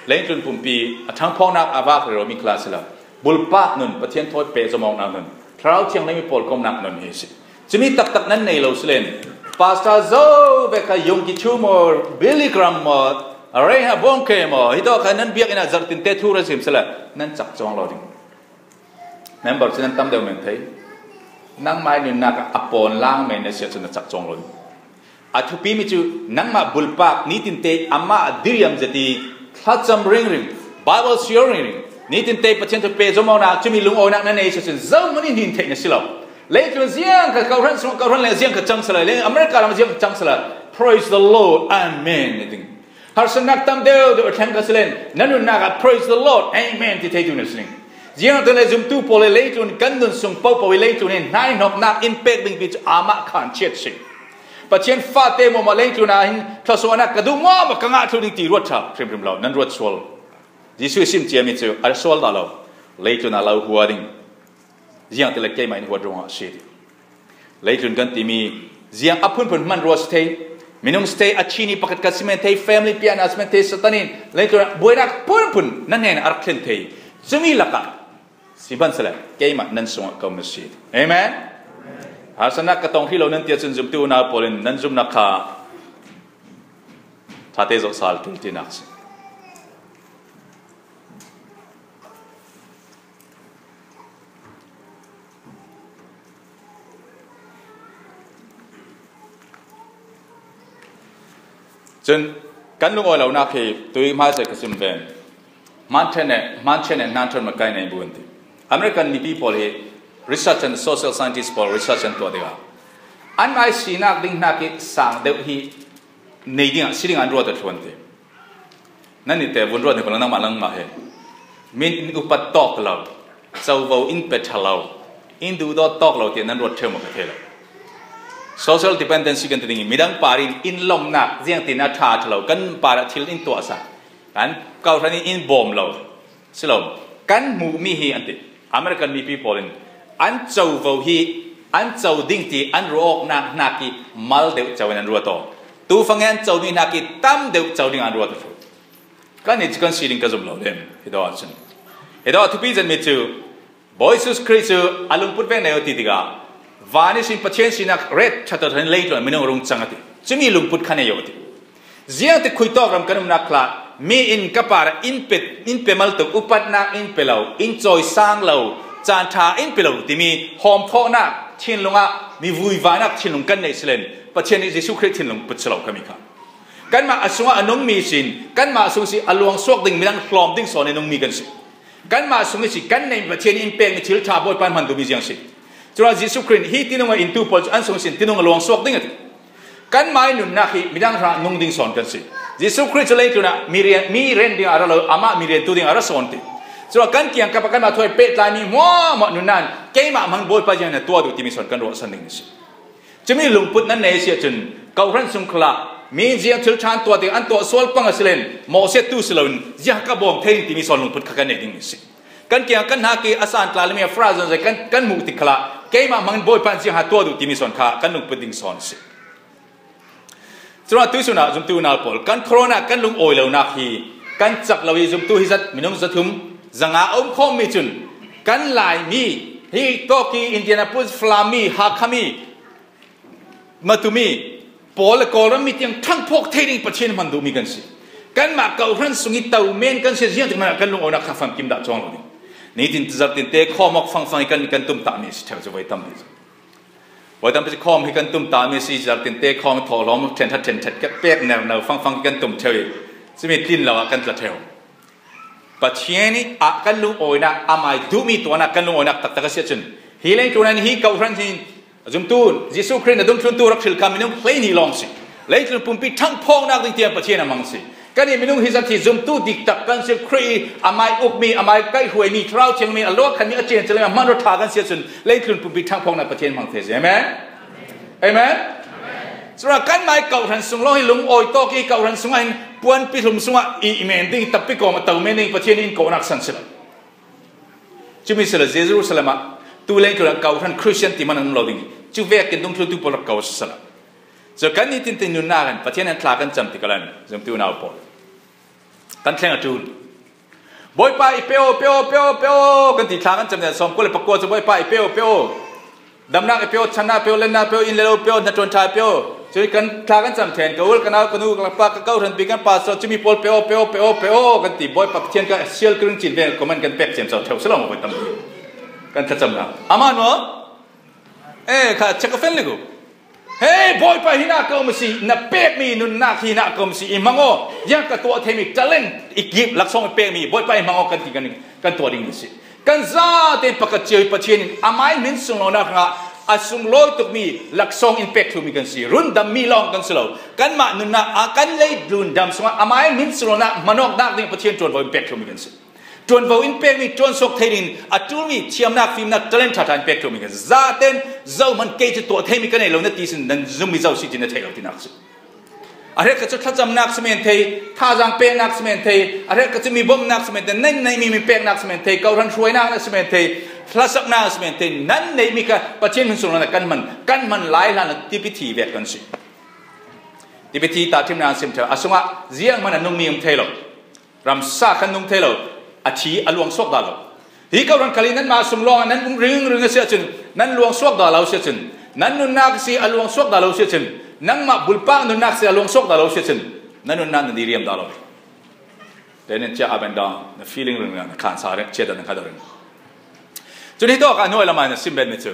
leitlun pumpi a ṭhangphawknak a vak rero mi kha si lo. Bulpak nun, Pathian thawi pehzom awknak nun, Thlarau Thianghlim i pawlkomnak nun hi a si. Cumi taktak nan nei lo si len, pastor zo ve kha Yonggi Cho maw, Billy Graham maw, Reinhard Bonnke maw, hi tawk kha nan biakinn ah zarh tinte thu ra sim si le nan cak cuang lo ding. Member cu nan tam deuh men thei. Nangmah i nunnak ah a pawn lang men a si ahcun na cak cuang lo. A thupimi cu nangmah bulpak nitin te amah diriam zet i thlacam ringring, Bible siar ringring, nitin te Pathian thu pehzom awknak cumi lungawinak na nei si ahcun zohman in hin theih na si lo. Leitlun ziang kha kawhhran sung kawhhran le ziang kha cang si lo, le America lam ziang kha cang si lo. Praise the Lord. Amen. I ding. Harsatnak tam deuh deuh a thleng kha si len, na nunnak ah, "Praise the Lord, Amen," ti thei tu na si ning. Ziangah le zumtu pawl i leitlun kan nun sung pohpoh i leitlun in hnaihnawknak in pek dingpi cu amah khan chiat si. Pathian fate maw maw leitlun ah hin thluasuahnak ka duh maw maw ka ngah thlu ding ti ruat ṭha hrimhrim lo, nan ruat sual. Jesuh i sim ciami cu a sual dah lo, leitlun ah lo hua ding. Ziangah le keimah in huat ruangah a si ti. Leitlun kan timi ziang a phunphun hman rua si thei, minung si thei, a chini pakhat ka si men thei, family piahna si men thei, Satan in leitlun buainak phunphun nan hnen a rak thlen thei. Cumi lakah si hman sile keimah nan sungah ka um a si. Amen. Harsatnak ka tong hrih lo nan ti ahcun zumtu unau pawl in nan zumnak kha ṭhate zoh sal ṭul tinak si. Cun kan lungawi lonak hi tui hmaizet ka sim ve. Hman ṭhen e, hman ṭhen e, hnan ṭhen makai nei bu an ti. American mipi pawl hi research and social scientist pawl research an tuah tikah anmah i sinak ding hna khi sang deuh hi nei dingah si dingah an ruat a thluan ti. Nan nih te vun ruat hna ko nangmah nangmah he. Min in upat tawk lo, covo in pe ṭha lo, in duhdawt tawk lo tiah nan ruat ṭheu maw ka thei lo. Social dependency kan ti ding i midang par in in lawmhnak ziangtin a ṭha ṭha lo, kan par ah thil in tuahsak, kan kawhhran in in bawm lo. Si lo, kan hmuhmi hi an ti. American mipi pawl in an covo hi an co ding ti an ruah awknak hna khi mal deuh co in an ruat aw. Tu fang i an comi hna khi tam deuh co ding an ruat a ṭhu. Kan nih cu kan si ding ka zum lo len hi dawh ahcun. Hi dawh thupi zetmi cu Bawi Jesuh Khrih cu a lungput veng nei aw ti tikah van ihsin Pathian sinak ret ṭhat ṭhat in leitlun minung a rung cang a ti. Cumi lungput kha nei aw a ti. Ziangtik khuitawk ram kan umnak khlah mi in ka par in pe, in pe mal tuk, upatnak in pe lo, in cawisang lo, caan ṭha in pe lo timi hawmkhawhnak thinlung ah mi vuivanak thinlung kan neih si len Pathian nih Jesuh Khrih thinlung put si lo kami kha. Kanmah a sungah a nungmi sin, kanmah sung si a luangsuak ding midang hlawm ding sawn i nungmi kan si. Kanmah sung ihsi kan neih Pathian in pekmi thil ṭha Bawipa in hman duhmi ziang si. Curuangah Jesuh Khrih hi tinung a intu pawl cu an sung ihsin tinung a luangsuak ding a ti. Kanmah i nunnak hi midang hra nung ding sawn kan si. Jesuh Khrih cu leitlun ah mi rian, mi ren ding a ra lo, amah mi riantu ding a ra sawn ti. Curuangah kan kiangkap ah kanmah thuai pehtlaimi hmuahhmuah nunnak in keimah hmang Bawipa ziang na tuah duh timi sawn kan ruahsan ding a si. Cumi lungput nan nei a si ahcun, kawhhran sung khalah mi ziang thil ṭha an tuah ding, an tuah sual pang a si len, mawhsiattu si loin, ziah ka bawm thei ding timi sawn lungput kha kan neih ding a si. Kan kiang kan hnak i a san tla lemi a fra zon zai kan, kan hmuh tik khalah, keimah hmangin Bawipa in ziah ha tuah duh timi sawn kha kan lungput ding sawn a si. Cun tuisun ah zumtu unau pawl, kan corona kan lungawi lonak hi kan cak lo i zumtu hi zat minung zathum zanga a um khawm mi cun kan Laimi hi tawk i Indianapolis falam mi, Hakha mi, Matu mi pawl le Kawlram mi tiang ṭhangphawk thei ding Pathian hman duhmi kan si. Kanmah kawhhran sung i to men kan si, ziangtik hmanh ah kan lungawinak kha famkim dah cuang lo ding. Nitin zarhtin te khawm awk fangfang i kan, kan tumtahmi a si ṭheu cu voi tampi cu. Voi tampi cu khawm hi kan tumtahmi a si, zarhtin te khawm thawhlawm ṭhen ṭhat ṭhen ṭhat kan pek nerno fangfang hi kan tum ṭheu i cumi tlin lo ah kan tla ṭheu. Pathian i ah kan lungawinak, amai duhmi tuahnak kan lungawinak taktak a si ahcun, hi leitlun ah hi kawhhran hi a zumtu, Jesuh Khrih na dungthluntu rak hril kha minung hleihnih lawng si. Leitlun pumpi ṭhangphawknak ding tiang Pathian a hmang si. Kan i minung hi zat hi zumtu diktak kan si, Khrih i amai ukmi, amai kaihhruaimi, Thlarau Thiangmi a luak khanmi a cen cil hmanraw ṭha kan si ahcun, leitlun pumpi ṭhangphawknak Pathian hmang thei si. Amen. Amen. Cun kanmah i kawhhran sung lawng hi lungawi tawk i kawhhran sungah hin puanpi hlum sungah i men ding, tampi kawm a to men ding Pathian in kawhnak san si lo. Cumi si lo, Jerusalem ah tu lengtlun ah kawhhran Christian ti hman an um lo ding i, cu vekin dungthluntu pawl rak ko si lo. Cu kan nitin tin nunnak in Pathian an thla kan cam tikah zumtu unau pawl kan thleng a ṭul. Bawipa i pe aw, pe aw, pe aw, pe aw, kan ti thla kan cam tiah sawmkua le pakua cu Bawipa i pe aw, pe aw. Damnak i pe aw, channak pe aw, lennak pe aw, inn le lo pe aw, hnaṭuan ṭha pe aw. Cun kan thla kan cam ṭhen, ka ul, ka nau, ka nu, ka pa, ka kawhhran pi, kan pastor, cumi pawl pe aw, pe aw, pe aw, pe aw, kan ti. Bawipa Pathian kha sial ka ring cin ve, comment kan pek ciamco ṭheu si lo maw, voi tam kan thlacamnak. Amah nuam? Eh, kha check a fel ni ku. Hei, Bawipa, hi nak ka um a si, na pekmi nunnak hi nak ka um a si, i hmang aw, ziang ka tuah theimi talent, i gift, laksawng i pekmi, Bawipa, i hmang aw, kan ti kan, kan tuah ding a si. Kan zaten pakhat cio i Pathian in amai hmin sunglawinak hrangah a sunglawi tukmi laksawng in pek thumi kan si. Rundammi lawng kan si lo. Kanmah nunnak a kan lei rundam sungah amai hmin sunglawinak hmanawknak ding Pathian ṭuanvo in pek thumi kan si. Ṭuanvo in pekmi ṭuansuak thei dingin a ṭulmi thiamnak, fimnak, talent ṭhaṭha in pek thumi kan si. Zaten zohman kei cu tuah theimi ka nei lo na ti sin, nan zummi zo si ti na thei lo tinak si. A hrekkhat cu thlacamnak si men thei, thazaang peknak si men thei, a hrekkhat cu mi bawmhnak si men thei, nan neihmi mi peknak si men thei, kawhhran hruainak na si men thei, hlasaknak na si men thei, nan neihmi kha Pathian hmin sunglawinak kan hman, kan hman lai hlan tipi thi vek kan si. Tipi thi tahṭhimnak an sim ṭheu, a sungah zianghman a nungmi um thei lo. Ramsa khan nung thei lo, a thi a luangsuak dah lo. Hi kawhhran khal i nanmah sung lawngah nan um ringring a si ahcun, nan luangsuak dah lo si ahcun, nan nunnak si a luangsuak dah lo si ahcun, nangmah bulpak nunnak si a luangsuak dah lo si ahcun, nan nunnak na diriam dah lo. Then in chia up and down, na feeling ringring, na khan sa ring, chia dah na kha dah ring. Cun hi tawk ah hnuai lamah na sim bet mi cu.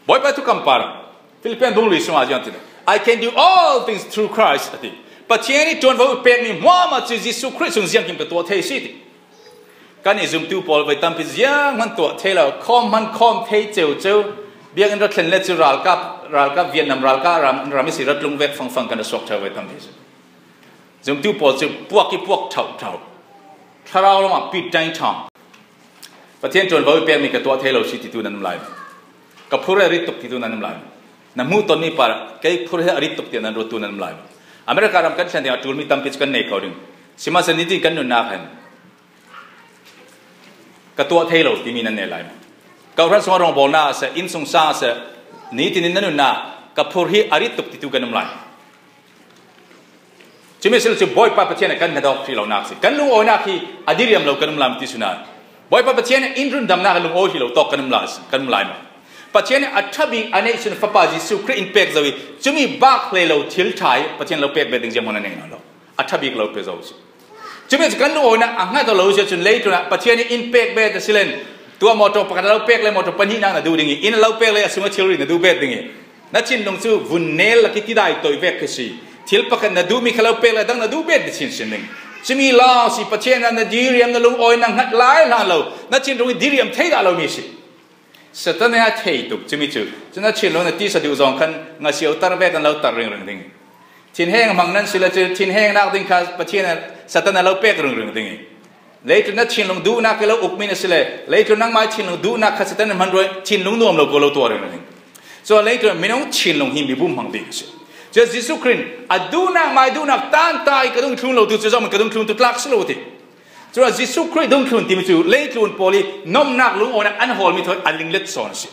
Bawipa thukam par, Filipian bung lui sungah ziang ti lo, "I can do all things through Christ," a ti. Pathian i ṭuanvo i pekmi hmuahhmuah cu Jesuh Khrih sung ziangkim ka tuah thei si ti. Kan i zumtu pawl voi tampi zianghman tuah thei lo, khawm hman khawm thei ceuceu, biakinn ra thlen le cu ralkap, ralkap Vietnam ralkap ram, ram i si, ratlung vek fangfang kan ra suak ṭheu voi tampi si. Zumtu pawl cu puak i puak ṭhauh ṭhauh. Thlarau lamah pit dain ṭhang. Pathian ṭuanvo i pekmi ka tuah thei lo si titu nan um lai. Ka phur hi a rit tuk titu nan um lai. Na hmuh tonmi par kei phur hi a rit tuk tiah nan ruattu nan um lai. America ram kan thlen ding a ṭulmi tampi cu kan nei ko ding. Sihmanhsehlaw nitin kan nunnak hin ka tuah thei lo timi nan nei lai. Kawhhran sungah rawngbawlnak a si, inn sung sang a si, nitin in nan nunnak, ka phur hi a rit tuk titu kan um lai. Cumi si lo cu Bawipa Pathian a kan hnadawk hrih lonak si. Kan lungawinak hi a diriam lo kan um lai ti suna. Bawipa Pathian in rundamnak a lungawi hrih lo tawk kan um lai, kan um lai maw? Pathian in a ṭha bik a neih cun Fapa Jesuh Khrih in pek zo i cumi bak hlei lo thil ṭha hi Pathian lo pek bet ding zianghman a nei nawn lo. A ṭha bik lo pe zo si. Cumi cu kan lungawinak a hngat lo si ahcun leitlun ah Pathian in pek bet a si len, tuah mawṭaw pakhat a lo pek le mawṭaw pahnihnak na duh ding i, inn a lo pek le a sung a thilri na duh bet ding i, na thinlung cu vun nel lak i tidai toih vek khi si. Thil pakhat na duhmi kha lo pek le dang na duh bet ding chin sin ding. Cumi lawng si, Pathian ah na diriam, na lungawi na hngat lai hlan lo, na thinlung i diriam thei dah lomi si. Satan a thei tuk cumi cu, cun a thinlung na tisa duh zong khan ngasi a tar vek an lo tar ringring ding. Thinheng hmang nan si le cu, thinhengnak ding kha Pathian a, Satan a lo pek ringring ding i. Leitlun na thinlung duhnak i lo ukmi na si le, leitlun nangmah i thinlung duhnak kha Satan in hmanruai, thinlung nuam lo ko lo tuah ringring ding. Cun leitlun minung thinlung hi mibum hmang ding a si. Cun Jesuh Khrih in a duhnak, mai duhnak tanta i ka dungthlun lo tu cu zohman ka dungthlun tu tlak si lo ti. Cun Jesuh Khrih dungthlun timi cu leitlun pawl i nomnak lungawinak an hawlmi thawi a linglet sawn a si.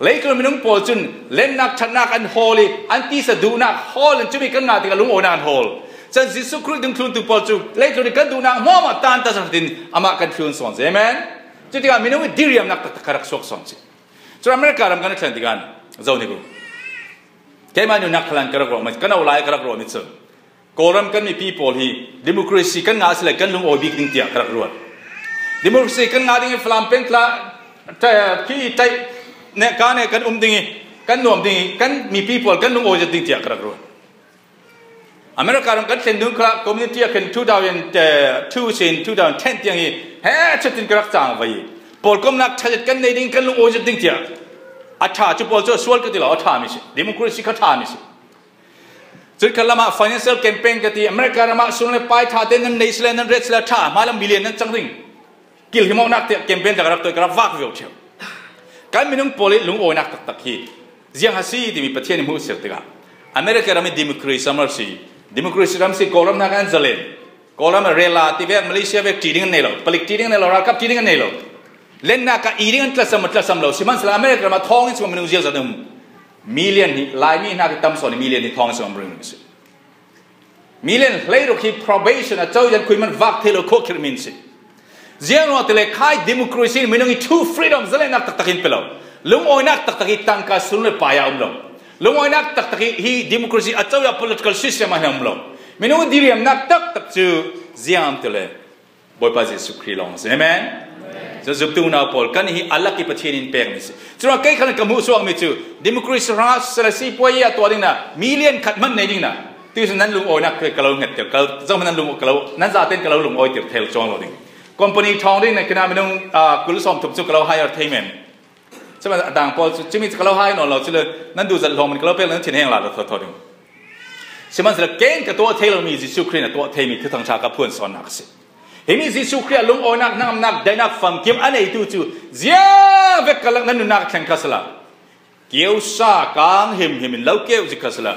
Leitlun minung pawl cun lennak ṭhatnak an hawl i an tisa duhnak hawl in cumi kan ngah tikah lungawinak an hawl. Cun Jesuh Khrih dungthluntu pawl cu leitlun i kan duhnak hmuahhmuah tan tasak in amah kan thlun sawn si. Amen. Cutikah minung i diriamnak taktak kha rak suak sawn si. Cun America ram kan i thlen tikah zo hnik u. Keimah nunnak khalan ka rak ruah, kan au lai ka rak ruah mi cun Kawlram kan mipi pawl hi democracy kan ngah asile kan lungawi bik ding tiah ka rak ruat. Democracy kan ngah ding i Falam peng tla, ta-, khi tai, ne, ka ne kan um ding i, kan nuam ding i, kan mipi pawl kan lungawi zet ding tiah ka rak ruat. America ram kan thlen dun kha community a khen two thousand two sin two thousand ten tiang hi he chatin ka rak cang vai. Pawlkomnak ṭha zet kan nei ding, kan lungawi zet ding tiah a ṭha cu pawl cu a sual ka ti lo, a ṭha mi si. Democracy kha ṭha mi si. Cun kha lamah financial campaign ka ti, America ramah sum le pai ṭha te nan nei sile, nan ret sile, ṭha hmalam million nan cang ding. Kilhimawhnak te campaign ka rak toi, ka rak vak viau ṭheu. Kan minung pawl i lungawinak taktak hi ziang a si timi Pathian i hmuhsir tikah America ram i democracy ram a si, democracy ram si, Kawlram hna kan zalen. Kawlram a rela ti vek, Malaysia vek ṭi ding an nei lo, palik ṭi ding an nei lo, ralkap ṭi ding an nei lo. Lennak ah i ding an tlasam, a tlasam lo. Sihmanhsehlaw America ram ah thawngin sungah minung ziazat an um. Million hi, Laimi hna khi tam sawn i million hi thawngin sungah um ringring a si. Million hleiruk hi probation a co yan khui man vak thei lo khawh khirh mi an si. Ziangruangah tile khai democracy in minung i thu freedom zalennak taktak in pe lo. Lungawinak taktak hi tangka sum le pai ah um lo. Lungawinak taktak hi, hi democracy a co ya political system ah hin um lo. Minung i diriamnak taktak cu ziang tile Bawipa Jesuh Khrih lawng a si. Amen. Cun zumtu unau pawl kan hi a lak i Pathian in pekmi a si. Cun kei khan ka hmuh suakmi cu democracy hrang ah sila si puai i a tuah ding na million khat man nei ding na. Tuisun nan lungawinak ka lo nget tir, ka lo, zohman nan lung ka lo, nan zaten ka lo lungawi tir thei cuang lo ding. Company thawng ding na kina minung, ah, kul sawm thum cu ka lo hire thei men. Sihmanhsehlaw a dang pawl cu cumi cu ka lo hai nawn lo, cule nan duhzat lawng man ka lo pek le nan thinheng la lo thotho ding. Sihmanhsehlaw ken ka tuah thei lomi Jesuh Khrih na tuah theimi Thuthang ṭha ka phuan sawnnak a si. Himi Jesuh Khrih a lungawinak, hnangamnak, daihnak famkim a neitu cu ziang vek ka lak nan nunnak a thleng kha sila, kiosa kang himhim in lo keu zik kha sila,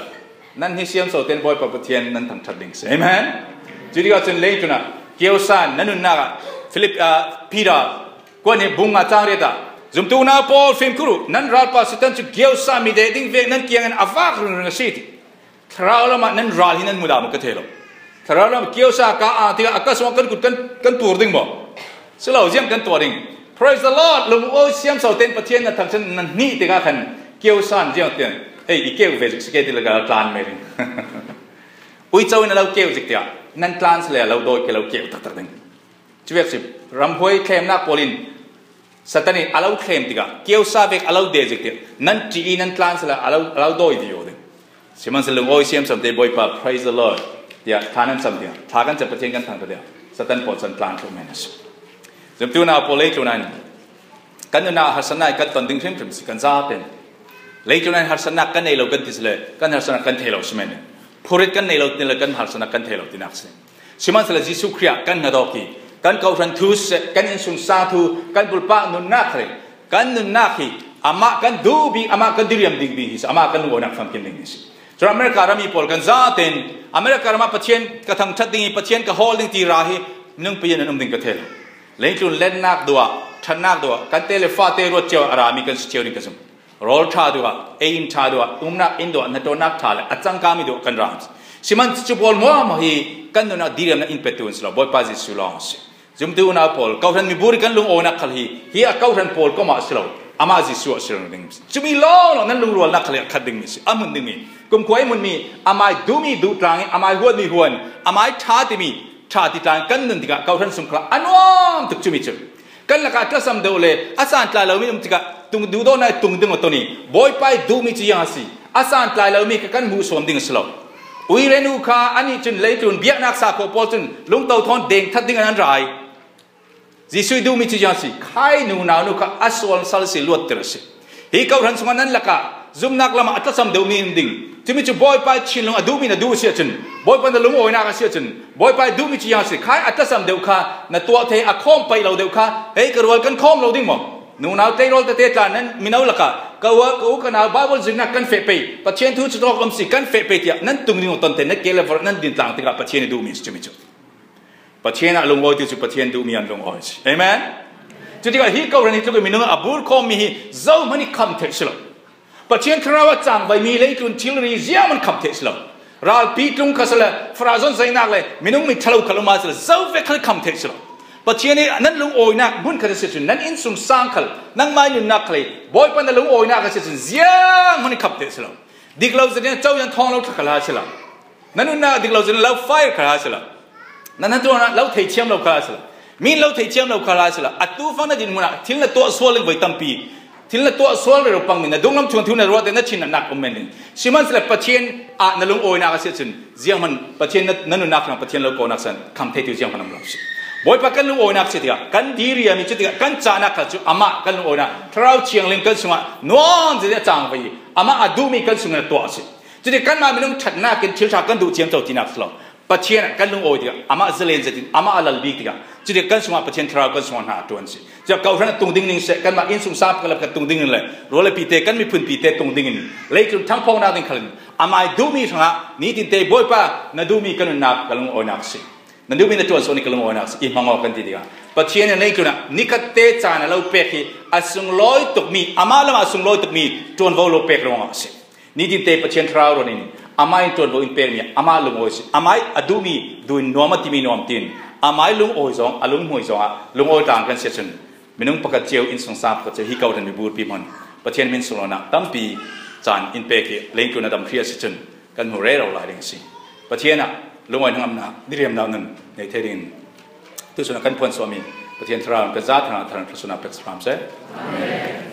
nan hi siamso ten Bawipa Pathian nan thangṭhat ding si. Amen. Cu tikah cun leitun ah kiosa nan nunnak ah Philip, ah, Peter kuan hi bung a cang riat ah, zumtu unau pawl fimkhur uh, nan ralpa Satan cu kiosa mi deh ding vek nan kiangin a vak ringring a si ti. Thlarau lam ah nan ral hi nan hmu dah maw ka thei lo. Thlarau lam kiosa ka ang tikah a ka sungah kan kut kan, kan tur ding maw? Si lo, ziang kan tuah ding. Praise the Lord. Lungawi siamso ten Pathian na thangṭhat nan hnih tikah khan kiosa in ziang tiang, ei, i keu ve zik si ke ti le ka tlan mai ding. Uico in a lo keu zik tiah nan tlan si le a lo dawi ke lo keu taktak ding. Cuvek si, ramhuai thlemnak pawl in Satan in a lo thlem tikah, kiosa vek a lo deh zik tiah, nan ṭih i nan tlan sila a lo, a lo dawi ti ding. Sihmanhsehlaw lungawi siamsam te Bawipa, praise the Lord, tiah thla nan cam tiah, thla kan cam Pathian kan thangṭhat tiah, Satan pawl can tlan thluh men a si. Zumtu unau pawl, leitlun ah kan nunnak harsatnak kan ton ding hrimhrim si kan zaten. Leitlun ah harsatnak kan nei lo kan ti sile, kan harsatnak kan thei lo si men. Phurit kan nei lo ti le kan harsatnak kan thei lo tinak si. Sihmanhsehlaw Jesuh Khrih ah kan hnadawk hi, kan kawhhran thu siseh, kan innsungsang thu, kan bulpak nunnak khal in, kan nunnak hi amah kan duh bik, amah kan diriam ding bik hi si, amah kan lungawinak famkim ding hi si. Cun America ram i pawl kan zaten America ram ah Pathian ka thangṭhat ding i Pathian ka hawl ding ti ra hi minung pahnih an um ding ka thei lo. Leitlun lennak duh ah, ṭhatnak duh ah, kan te le fate ruat cio a rami kan si cio ding ka zumh. Rawl ṭha duh ah, ei inn ṭha duh ah, umnak inn duh ah, hnaṭuannak ṭha le a cangkami duh ah kan ra. Sihmanhsehlaw cu pawl hmuahhmuah hi kan nunnak diriamnak in petu an si lo, Bawipa Jesuh lawng a si. Zumtu unau pawl, kawhhran mibur i kan lungawinak khal hi, hi a kawhhran pawl komah a si lo, amah Jesuh ah a si ding. Cumi lawnglawng nan lungrualnak khal hi a khat dingmi a si, a hmun dingmi. Kumkhua i hmunmi, amai duhmi duh tlang i, amai huatmi huan, amai ṭha timi ṭha ti tlang i kan nun tikah kawhhran sung khal a nuam tuk cumi cu. Kan lakah tlasam deuh le a santlai lomi um tikah tung duhdawtnak i tung ding a ton i Bawipa i duhmi cu ziang a si. A santlai lomi kha kan hmuh suam ding a si lo. Uire nu kha anih cun leitlun biaknak sa khawh pawl cun lungto thawn deng that ding an an rai. Jesuh i duhmi cu ziang a si. Khai nunau nu kha a sual sal si, luatter a si. Hi kawhhran sungah nan lakah zumhnak lamah a tlasam deuhmi um ding. Cumi cu Bawipa i thinlung a duhmi na duh a si ahcun, Bawipa na lungawinak a si ahcun, Bawipa i duhmi cu ziang a si. Khai a tlasam deuh kha na tuah thei, a khawm paih lo deuh kha, hei ka rual kan khawm lo ding maw? Nunau tleirawl tete tla nan mino lakah ka u, ka u ka nau Baibal zirnak kan feh pei, Pathian thu cu tawk um si kan feh pei tiah nan tung ding u ton thei, na ke le vorh nan din tlang tikah Pathian i duhmi a si cumi cu. Pathian ah lungawi ti cu Pathian duhmi an lungawi a si. Amen. Cutikah hih kohran hi tluk i minung a bur khawm mi hi zohman i kham theih si lo. Pathian Thlarau a cangvai mi leitlun thilri ziahman kham theih si lo. Ralpi tlung kha sele, farazon zainak le minung mi thalo khal um a sele, zo vek khal i kham theih si lo. Pathian i nan lungawinak hmun khat a si cun, nan innsungsang khal, nangmai nunnak khal i Bawipa na lungawinak a si cun, ziahman i kham theih si lo. Dik lo zet in a co in thawng lo thla khal a si lo. Na nunnak dik lo cun lo fire khal a si lo. Na hnaṭuannak lo theithiam lo khal a si lo. Mi lo theithiam lo khal a si lo. Atu fang na dinhmun ah thil na tuah sual in voi tampi, thil na tuah sual rero pangmi, na dunglam chuan thu na ruahte na thin na nak um men in. Sihmanhsehlaw Pathian ah na lungawinak a si cun, zianghman Pathian na, na nunnak hmang Pathian lo kawnak san kham thei tu zianghman um lo si. Bawipa kan lungawinak si tikah, kan diriam i cu tikah, kan cahnak khal cu amah kan lungawinak, Thlarau Thianghlim kan sungah nuam zet in a cangvai i, amah a duhmi kan sungah a tuah a si. Cuti kanmah minung ṭhatnak in thil ṭha kan duh ciamco tinak si lo. Pathian ah kan lungawi tikah, amah zalen zetin, amah a lal bik tikah, cuti kan sungah Pathian Thlarau kan sungah hna a ṭuan si. Cuah kohhran a tung ding ning seh, kanmah innsungsang pakhat le pakhat tung ding ning le, rualpi te, kan miphun pi te tung ding in, leitlun ṭhangphawknak ding khal in, amah i duhmi hrangah, nitinte Bawipa, na duhmi kan nunnak ka lungawinak si. Na duhmi na ṭuan suah nih ka lungawinak si, i hmang aw kan ti tikah, Pathian in leitlun ah nikhat te caan a lo pek hi, a sunglawi tukmi, amah lam a sunglawi tukmi ṭuanvo lo pek ruangah a si. Nitinte Pathian Thlarau ruat in, amah in ṭuanvo in pekmi, amah lungawi si, amah i a duhmi duh in nuam a timi nuam tiin, amah i lungawi zong, a lunghmui zongah lungawi tlang kan si ahcun, minung pakhat cio, innsungsang pakhat cio, hi kohhran miburpi hmanh Pathian min sunglawinak tampi caan in pek hi, leitlun a dam hri a si cun, kan hmu rero lai ding a si. Pathian ah lungawi hnangamnak, diriamnak nun nei thei dingin tusun a kan phuan suahmi Pathian Thlarau in kan za thangah thar thluachuahnak pek hram seh. Amen.